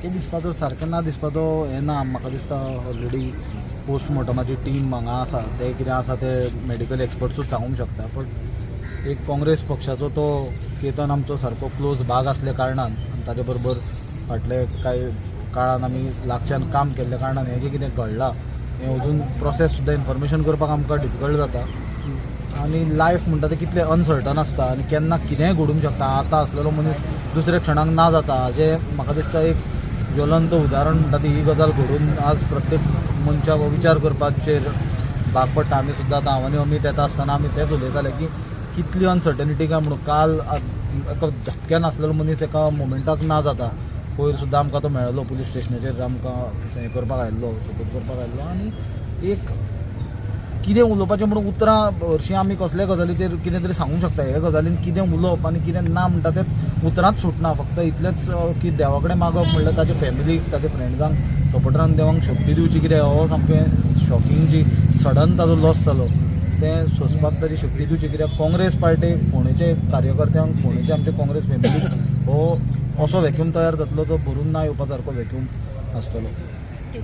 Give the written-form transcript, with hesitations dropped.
सारकें दिसपाचो सारकें ना दिसपाचो हें ना. म्हाका दिसता ऑलरेडी पोस्टमॉर्टमाची टीम हांगा आसा, ते कितें आसा ते मेडिकल एक्सपर्ट्सूच सांगूंक शकता. बट एक काँग्रेस पक्षाचो तो केतन आमचो सारको क्लोज भाग आसल्या कारणान आनी ताजे बरोबर फाटले कांय काळान आमी लागच्यान काम केल्ल्या कारणान हें जें कितें घडलां हें अजून प्रोसेस सुद्दां इन्फॉर्मेशन करपाक आमकां डिफिकल्ट जाता. आनी लायफ म्हणटा तें कितलें अनसर्टन आसता आनी केन्ना कितेंय घडूंक शकता. आतां आसलेलो मनीस दुसऱ्या क्षणाक ना जाता. हाजें म्हाका दिसता एक ज्वलंत उदाहरण म्हणटा ती ही गजाल घडून आज प्रत्येक मनशाक हो विचार करपाचेर भाग पडटा. आमी सुद्दां आतां हांव आनी अमीत येता आसतना आमी तेंच उलयताले की कितली अनसर्टनिटी काय म्हणून काल एका धपक्यान आसलेलो मनीस एका मोमेंटाक ना जाता. पयर सुद्दां आमकां तो मेळ्ळो पुलीस स्टेशनाचेर, आमकां हें करपाक आयिल्लो, सपोर्ट करपाक आयिल्लो. आनी एक कितें उलोवपाचें म्हणून उतरां हरशीं आमी कसल्या गजालीचेर कितें तरी सांगूंक शकता. हे गजालीन कितें उलोवप आनी कितें ना म्हणटा तेंच उतरांच सुटना. फक्त इतलेंच की देवा कडेन मागप म्हणल्यार ताच्या फॅमिलीक, ताच्या फ्रेंड्सांक, सपोर्टरांक देवांक शक्ती दिवची. कितें हो सामकें शॉकिंग जी सडन ताजो लॉस जालो तें सोंसपाक ताची शक्ती दिवची. कित्याक काँग्रेस पार्टीक, फोंडेचे कार्यकर्त्यांक, फोंडेचे आमचे काँग्रेस फॅमिलीक हो असो व्हॅक्यूम तयार जातलो तो भरून ना येवपा सारको व्हॅक्यूम आसतलो.